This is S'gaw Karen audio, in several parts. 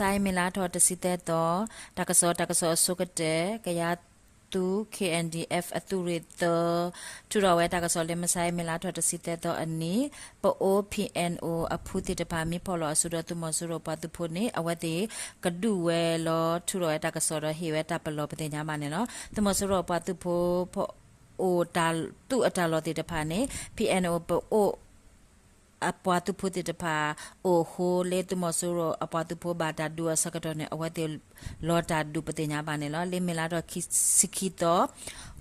မုၢ်ဆါအံၤ မ့ၢ်လါထီၣ်တဆံသၢသီ, တၢ်ကစီၣ် တၢ်ကစီၣ်အဆိကတၢၢ် ကယၤသူ K N D F အသုးရ့ၣ်သၢ ထုးထီၣ်ဝဲတၢ်ကစီၣ်လၢ မုၢ်ဆါအံၤမ့ၢ်လါထီၣ်တဆံသၢသီအနံၤ, ပအိၣ် P N O အဖုသ့ၣ်တဖၣ် မ့ၢ်ဖီၣ်လီၤအစုဒီးသုးမီၤစိရိၤပှၤသုးဖိန့ၣ် အဝဲသ့ၣ်ကဒုးဝဲလီၤ ထုးထီၣ်ဝဲတၢ်ကစီၣ်ဒီးဟ့ၣ်ဝဲတၢ်ပလီၢ်ပသ့ၣ်ညါဘၣ်န့ၣ်လီၤ. သုးမီၤစိရိၤအပှၤသုးဖိ ဖီၣ်အိၣ်တၢ်သူးအတၢ်လီၢ်သ့ၣ်တဖၣ်န့ၣ် P N O ပအိၣ် အပှၤသုးဖိသ့ၣ်တဖၣ် အိၣ်အဃိလၢသုးမီၤစိရိၤအပှၤသုးဖိဘၣ်တၢ်ဒုးအဆၢကတီၢ်န့ၣ် အဝဲသ့ၣ်လီၤတၢ်ဒုးပသ့ၣ်ညါဘၣ်န့ၣ်လီၤ. လၢမ့ၢ်လါထီၣ်ခံဆံခံသီ ဂီ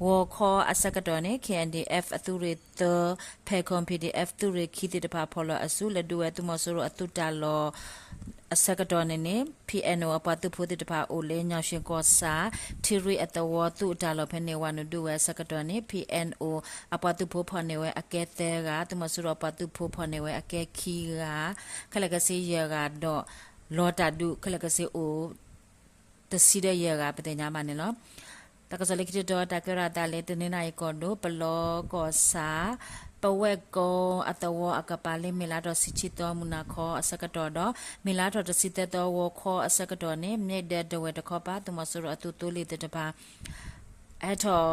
ၤခီအဆၢကတီၢ်န့ၣ် K N D F အသုးရ့ၣ်သၢ ဖဲခုံ P D F သုးရ့ၣ်ခံသ့ၣ်တဖၣ် ဖီၣ်လီၤအစု လဲၤဒုးဝဲသုးမီၤစိရိၤအသုးတၢ်လီၢ်အဆၢကတီၢ်န့ၣ်န့ၣ် P N O အပှၤသုးဖိသ့ၣ်တဖၣ်အိၣ်လၢ ညောင်ရွှေကီၢ်ဆၣ် ထံရံၣ်အသဝီ သုးအတၢ်လီၢ်ဖဲန့ၣ် ဝၤနုာ်ဒုးဝဲအဆၢကတီၢ်န့ၣ် P N O အပှၤသုးဖိဖီၣ်န့ၢ်ဝဲအကဲသၢဂၤ, သုးမီၤစိရိၤအပှၤသုးဖိဖီၣ်န့ၢ်ဝဲအကဲခံဂၤ, ခဲလၢာ်ခဲဆ့ယဲၢ်ဂၤဒီး လီၤတၢ်ဒုးခဲလၢာ်ခဲဆ့အိၣ် တဆံဒီးယဲၢ်ဂၤပသ့ၣ်ညါဘၣ်န့ၣ်လီၤ. တၢ်ကစီၣ်လၢခံတတီၤ တၢ်ကဲထီၣ်အသးလၢ တနီသရံၣ်ကီၢ်ဒိၣ် ပလီကီၢ်ဆၣ် ပဝဲၢ်ကိအသဝီအကပၤ လၢမ့ၢ်လါထီၣ်ဆံဆံသီ မုၢ်နၤခီအဆၢကတီၢ်ဒီး မ့ၢ်လါထီၣ်တဆံသၢသီ ဂီၤခီအဆၢကတီၢ်န့ၣ် မ့ၢ်ဒၢတဝဲၢ်တခီပၤ သုးမီၤစိရိၤအသုးသိလ့ၣ်သ့ၣ်တဖၣ် ဟဲထီၣ်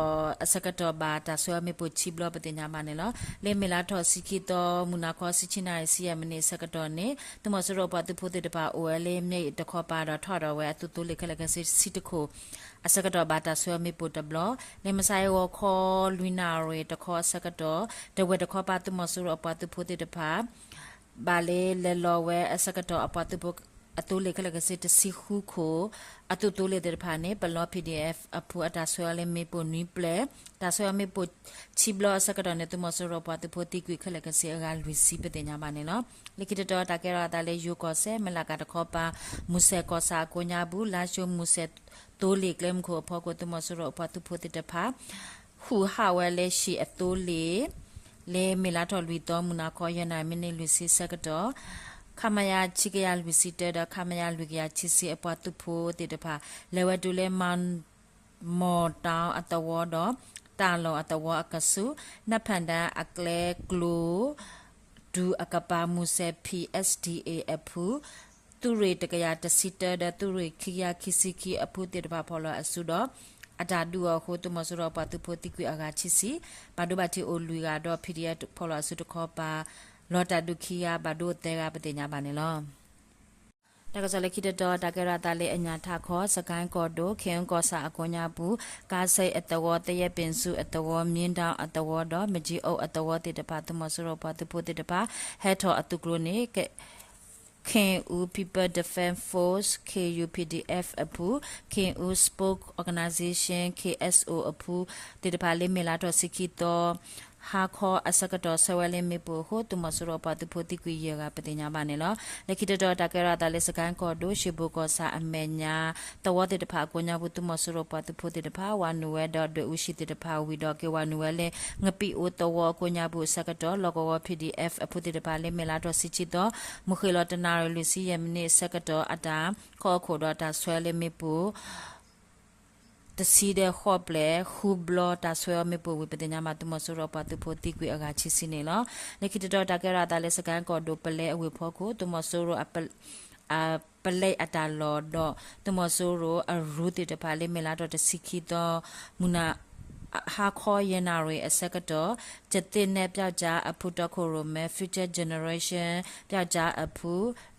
အဆၢကတီၢ်ဘၣ်တၢ်ဆှၢအီၤမ့ၣ်ပိၢ်ဆံဘျီပသ့ၣ်ညါဘၣ်န့ၣ်လီၤ. လၢမ့ၢ်လါထီၣ်ဆံခံသီ မုၢ်နၤခီ ဆံဆံနၣ်ရံၣ် ဆံယဲၢ်မံးနံးအဆၢကတီၢ်န့ၣ် သုးမီၤစိရိၤအပှၤသုးဖိသ့ၣ်တဖၣ် အိၣ်ဝဲလၢမ့ၣ်တခီပၤဒီးထီၣ်ဒီးဝဲအသုးသိလ့ၣ်ခဲလၢာ်ခဲဆ့တဆံတခိၣ် အဆၢကတီၢ်ဘၣ်တၢ်ဆှၢအီၤမ့ၣ်ပိၢ်တဘျီ, လၢမုၢ်ဆါအံၤဂီၤခီလွံၢ်နၣ်ရံၣ်တခီအဆၢကတီၢ် တဝဲၢ်တခီပၤ သုးမီၤစိရိၤအပှၤသုးဖိသ့ၣ်တဖၣ် ဘၣ်လၢလဲၤလီၤဝဲအဆၢကတီၢ် အပှၤသုးဖိအသိလ့ၣ်ခဲလၢာ်ခဲဆ့တဆံဃုခိၣ် အသုးသိလ့ၣ်သ့ၣ်တဖၣ်န့ၣ် ပလီ P D F အဖုအတၢ်ဆှၢအီၤလၢမ့ၣ်ပိၢ်နွံပျဲၢ်, တၢ်ဆှၢအီၤမ့ၣ်ပိၢ်ဆံဘျီအဆၢကတီၢ်န့ၣ် သုးမီၤစိရိၤပှၤသုးဖိသံကွံာ်ခဲလၢာ်ခဲဆ့အဂၤလွံၢ်ဆံပသ့ၣ်ညါဘၣ်န့ၣ်လီၤ. လၢခံတတီၤ တၢ်ကဲထီၣ်အသးလၢယိၤကီၢ်စဲၣ် မလးကၤတခီပၤ မူစဲၣ်ကီၢ်ဆၣ်အကိးညါပူၤ လါၡိမူစဲၣ်သိလ့ၣ်ကျဲမုၢ်ခိၣ်အဖီခိၣ် သုးမီၤစိရိၤအပှၤသုးဖိသ့ၣ်တဖၣ် ဟူးဟးဝဲလၢဟံၣ်အသိလ့ၣ် လၢမ့ၢ်လါထီၣ်လွံၢ်သီ မုၢ်နၤခီ ယဲၢ်နၣ်ရံၣ်မံးနံးလွံၢ်ဆံဆၢကတီၢ် ခမရ ဆံကယၤလွံၢ်ဆံတၢဒီး ခမရ လွံၢ်ကယၤခံဆံအပှၤသုးဖိသ့ၣ်တဖၣ် လဲၤဝဲတုၤလၢ မီၢ်တီအသဝီဒီး တၢ်လီၢ်အသဝီအကဆူး နၢ်ဖၣ်ဒၣ်အကျဲကျိၤ တုၤအကပၤ မူစဲၣ် P S D A အဖု သုးရ့ၣ်တကယၤတဆံတၢဒီး သုးရ့ၣ်ခံကယၤခံဆံခံအဖုသ့ၣ်တဖၣ်ဖီၣ်လီၤအစုဒီး အတၢ်ဒုးအီၤအဃိ သုးမီၤစိရိၤပှၤသုးဖိသံကွံာ်အဂၤခံဆံ, ဘၣ်ဒိဘၣ်ထံးအိၣ်လွံၢ်ဂၤဒီး P D F ဖီၣ်လီၤအစုတခီပၤ လီၤတၢ်ဒုးခံဂၤ ဘၣ်ဒိသၢဂၤပသ့ၣ်ညါဘၣ်န့ၣ်လီၤ. တၢ်ကစီၣ်လၢခံတတီၤ တၢ်ကဲထီၣ်အသးလၢအညၣ်ထးခီ စကဲၣ်ကီၢ်ဒိၣ် ခ့ၣ်အူကီၢ်ဆၣ်အကိးညါပူၤ ကါစဲၣ်အသဝီ သယဲၣ်ပ့ၣ်စူးအသဝီ မ့ၢ်ဒၣ်အသဝီဒီး မကၠံအိၣ်အသဝီသ့ၣ်တဖၣ် သုးမီၤစိရိၤပှၤသုးဖိသ့ၣ်တဖၣ် ဟဲထီၣ်အသုးကျိၤန့ၣ် Karen People Defense Force, K U P D F အဖု, Karen Sports Organization, K S O အဖုသ့ၣ်တဖၣ် လၢမ့ၢ်လါထီၣ်ဆံခံသီ ဟါခီအဆၢကတီၢ် ဆှၢဝဲလၢမ့ၣ်ပိၢ်အဃိ သုးမီၤစိရိၤပှၤသုးဖိသံကွံာ်ယဲၢ်ဂၤ ပသ့ၣ်ညါဘၣ်န့ၣ်လီၤ. လၢခံတတီၤ တၢ်ကဲထီၣ်အသးလၢ စကဲၣ်ကီၢ်ဒိၣ် ရှ့ဘိၣ်ကီၢ်ဆၣ်အမဲာ်ညါ သဝီသ့ၣ်တဖၣ်အကိးညါပူၤ သုးမီၤစိရိၤပှၤသုးဖိသ့ၣ်တဖၣ် ဝၤနုာ်ဝဲဒီးဒွဲၣ်အူဆံၣ်သ့ၣ်တဖၣ်ဝံၤဒီး က့ၤဝၤနုာ်ဝဲလၢ ငပံၣ်အိသဝီအကိးညါပူၤအဆၢကတီၢ် လီၢ်ကဝီၤ P D F အဖုသ့ၣ်တဖၣ် လၢမ့ၢ်လါထီၣ်ဆံဆံသီ မုၢ်ဃ့ၢ်လီၤတနၣ်ရံၣ်လွံၢ်ဆံယဲၢ်မံးနံးအဆၢကတီၢ် အတၢ်ခီၣ်ခိၣ်ဒီးတၢ်ဆှၢလၢမ့ၣ်ပိၢ် တဆံဒီးဃိးပျဲၢ် ဃုဘျီတၢ်ဆှၢအီၤမ့ၣ်ပိၢ်ဝံၤ ပသ့ၣ်ညါဘၣ် သုးမီၤစိရိၤပှၤသုးဖိသံကွံာ်အဂၤခံဆံန့ၣ်လီၤ. လၢခံတတီၤ တၢ်ကဲထီၣ်အသးလၢ စကဲၣ်ကီၢ်ဒိၣ် ပလဲအဝ့ၢ်ဖီခိၣ် သုးမီၤစိရိၤအ ပလဲအတၢ်လီၢ်ဒီး သုးမီၤစိရိၤအရူသ့ၣ်တဖၣ် လၢမ့ၢ်လါထီၣ်တဆံခံသီ မုၢ်နၤ ဟါခီယဲၢ်နၣ်ရံၣ်အဆၢကတီၢ် ကသ့ၣ်နဲပျောက်ကျားအဖု တီခိၣ်ရိၣ်မဲ Future Generation ပျောက်ကျားအဖု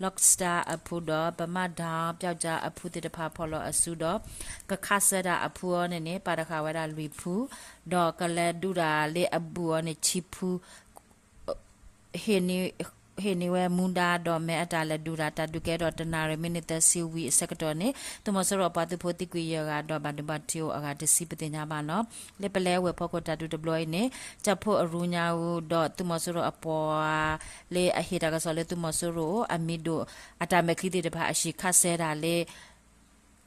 Lockstar အဖုဒီး ဗမာ့တောင် ပျောက်ကျားအဖုသ့ၣ်တဖၣ် ဖီၣ်လီၤအစုဒီး ကခးစၢၤတၢ်အဖုအီၤန့ၣ်န့ၣ် ပာ်တဃာ်ဝဲဒၣ်လွံၢ်ဖု ဒီးကလဲၤဒုးတၢ်လၢအဘူးအီၤန့ၣ် ဆံဖု ဟ့ၣ်န့ၢ်ဝဲမူဒါဒီး မ့ၢ်အတၢ်လဲၤဒုးတၢ် တၢ်ဒုးကဲထီၣ်တနၣ်ရံၣ်မံးနံးသၢဆံဝံၤအဆၢကတီၢ်န့ၣ် သုးမီၤစိရိၤအပှၤသုးဖိသံကွံာ်ယဲၢ်ဂၤဒီး ဘၣ်ဒိဘၣ်ထံးအိၣ်အဂၤတဆံ ပသ့ၣ်ညါဘၣ်လီၤ. လၢပလဲအဝ့ၢ်ဖီခိၣ်တၢ်ဒုးတဘျီအံၤန့ၣ် ကၠၣ်ဖိအရူညါအူဒီး သုးမီၤစိရိၤအပှၤလၢအဟ့ၣ်တၢ်ကစီၣ်လၢသုးမီၤစိရိၤ အမံၤဒိၣ်အတၢ်မဲာ်ချံသ့ၣ်တဖၣ်အဟံၣ် ခးစၢၤတၢ်လၢ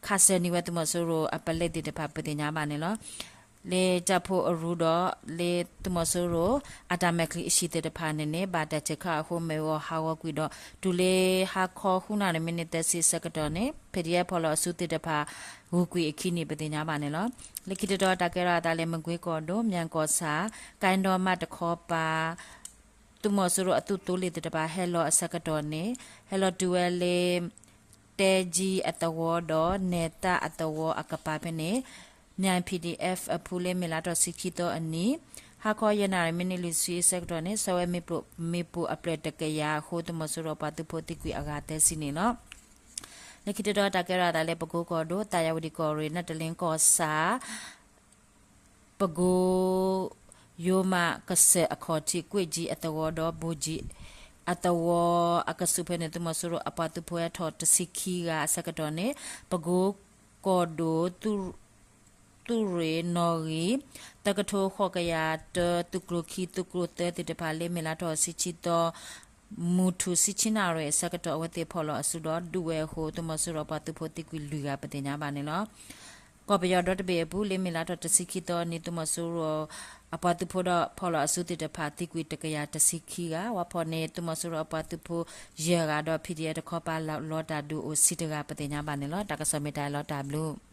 ခးစၢၤန့ၢ်ဝဲသုးမီၤစိရိၤအပလဲသ့ၣ်တဖၣ် ပသ့ၣ်ညါဘၣ်န့ၣ်လီၤ. လၢကၠၣ်ဖိအရူဒီး လၢသုးမီၤစိရိၤ အတၢ်မဲာ်ချံအဟံၣ်သ့ၣ်တဖၣ်န့ၣ်န့ၣ် ဘၣ်တၢ်စဲးခးအဃိ မ့ၢ်ဂီၤဟးဂီၤကွံာ်ဒီး တုၤလၢဟါခီဃုနၣ်ရံၣ်မံးနံးသၢဆံအဆၢကတီၢ်န့ၣ် ဖ့ၣ်ဒယဲၣ်ဖီၣ်လီၤအစုသ့ၣ်တဖၣ် ဂုၤကွံာ်အခံန့ၣ် ပသ့ၣ်ညါဘၣ်န့ၣ်လီၤ. လၢခံတတီၤ တၢ်ကဲထီၣ်အသးလၢ မကွ့ကီၢ်ဒိၣ် မၠဲၣ်ကီၢ်ဆၣ် ကၣ်ဒီမးတခီပၤ သုးမီၤစိရိၤအသုးသိလ့ၣ်သ့ၣ်တဖၣ် ဟဲလီၤအဆၢကတီၢ်န့ၣ် ဟဲလီၤတုၤဝဲလၢ တဲကၠံအသဝီဒီး နဲၣ်သၣ်အသဝီအကပၤဖဲန့ၣ် မၠဲၣ် P D F အဖုလၢမ့ၢ်လါထီၣ်ဆံခံသီအနံၤ ဟါခီယဲၢ်နၣ်ရံၣ်မံးနံးလွံၢ်ဆံအဆၢကတီၢ်န့ၣ် ဆှၢဝဲမ့ၣ်ပိၢ်အဖျၢၣ်တကယၤအဃိ သုးမီၤစိရိၤပှၤသုးဖိသံကွံာ်အဂၤသၢဆံန့ၣ်လီၤ. လၢခံတတီၤတၢ်ကဲထီၣ်အသးလၢ ပကိကီၢ်ဒိၣ် သးယၤဝတံၣ်ကီၢ်ရ့ၣ် နၢ်တလ့ကီၢ်ဆၣ် ပကိ ယိမးကစၢၢ်အခီၣ်ထံး ကွ့ၣ်ကၠံအသဝီဒီး ဘိၣ်ကၠံအသဝီအကဆူးဖဲန့ၣ် သုးမီၤစိရိၤအပှၤသုးဖိဟဲထီၣ်တဆံခံဂၤအဆၢကတီၢ်န့ၣ် ပကိကီၢ်ဒိၣ် သုးရ့ၣ်နီၣ်ဂံၢ် သၢကထိဃိးကယၤတၢ သုးကျိၤခံ သုးကျိၤသၢသ့ၣ်တဖၣ် လၢမ့ၢ်လါထီၣ်ဆံဆံသီ မုၢ်ထူၣ်ဆံဆံနၣ်ရံၣ်အဆၢကတီၢ် အဝဲသ့ၣ်ဖီၣ်လီၤအစုဒီးဒုးဝဲအဃိ သုးမီၤစိရိၤအပှၤသုးဖိသံကွံာ်လွံၢ်ဂၤပသ့ၣ်ညါဘၣ်န့ၣ်လီၤ. ကီၢ်ပယီၤဒီတဘ့ၣ်အပူၤ လၢမ့ၢ်လါထီၣ်တဆံခံသီနံၤ သုးမီၤစိရိၤအပှၤသုးဖိဒီးဖီၣ်လီၤအစုသ့ၣ်တဖၣ် သံကွံာ်တကယၤတဆံခံဂၤ ဝဲဖီၣ်န့ၢ် သုးမီၤစိရိၤအပှၤသုးဖိယဲၢ်ဂၤဒီး P D F တခီပၤလီၤတၢ်ဒုးအိၣ်ဆံတဂၤပသ့ၣ်ညါဘၣ်န့ၣ်လီၤ. တၢ်ကစီၣ်မ့ၢ်တၢ်အံၤလီၤ တၢ်ဘျုး